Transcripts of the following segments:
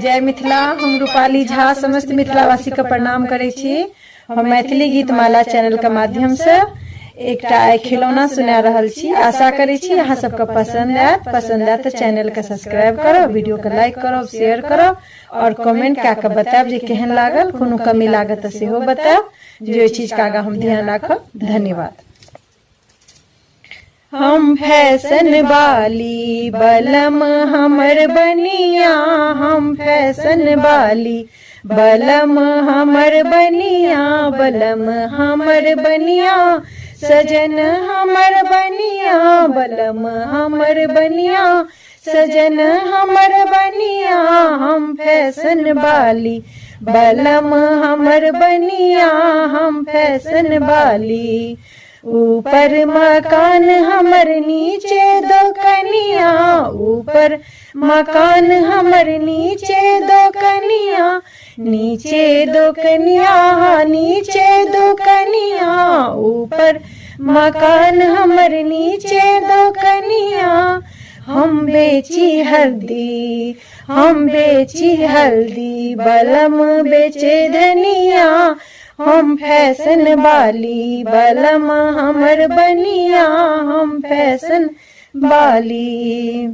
जय मिथिला। हम रूपाली झा समस्त मिथिलावासी के प्रणाम करै छी। हम मैथिली गीत माला चैनल के माध्यम से एकटा आइ खिलौना सुना रहल छी। आशा करै छी अहाँ सबके पसंद आयत। पसंद आयत तऽ चैनल के सब्सक्राइब करब, वीडियो के लाइक करब, शेयर करब और कमेंट कए के बतायब जे केहन लागल। कोनो कमी लागत तऽ सेहो बतायब जे ओहि चीज के आगाँ हम ध्यान राखब। धन्यवाद। हम फैशन वाली बलम हमर बनिया, हम फैशन वाली बलम हमर बनिया, बलम हमर बनिया, सजन हमर बनिया, बलम हमर बनिया, सजन हमर बनिया, हम फैशन वाली बलम हमर बनिया, हम फैशन वाली। ऊपर मकान हमर नीचे दोकनिया, ऊपर मकान हमर नीचे दोकनिया, नीचे दोकनिया, नीचे दोकनिया, ऊपर मकान हमर नीचे दोकनिया। हम बेची हल्दी, हम बेची हल्दी, बलम बेचे धनिया, हम फैशन वाली बलम हमर बनिया, हम फैशन वाली।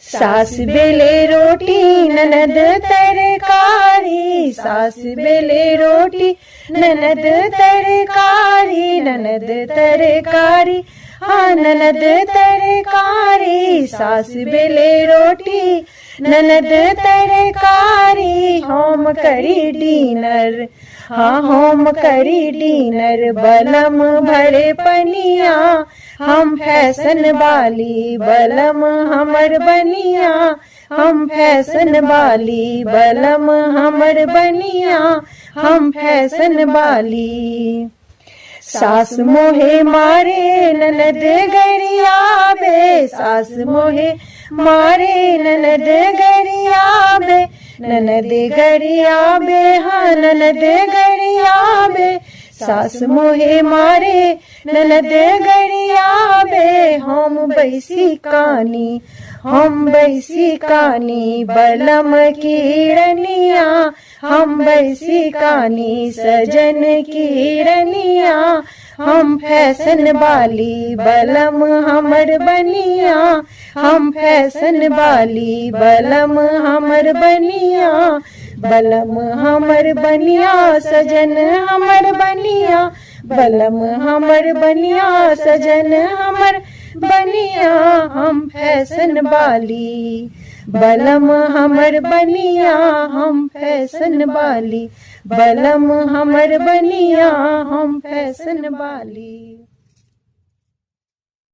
सास बेले रोटी ननद तरकारी, सास बेले रोटी ननद तरकारी, ननद तरकारी, हाँ ननद तरकारी, सास बेले रोटी ननद तरकारी। हम करी डिनर, हाँ हम करी डिनर, बलम भरे पनिया, हम फैशन वाली बलम हमर बनिया, हम फैशन वाली बलम हमर बनिया, हम फैशन वाली। सास मोहे मारे ननद गरियाबे, सास मोहे मारे ननद गरियाबे, ननद गरियाबे, हाँ ननद गरियाबे, सास मोहे मारे ननद गरियाबे। हम बैसी कानी, हम बैसी कानी, बलम की रनिया, हम बैसी कानी, सजन की रनिया, हम फैशन वाली बलम हमर बनिया, हम फैशन वाली बलम हमर बनिया, बलम हमर बनिया, सजन हमर बनिया, बलम हमर बनिया, सजन हमर बनिया, हम फैशन वाली बलम हमर बनिया, हम फैशन वाली बलम हमर बनिया, हम फैशन वाली।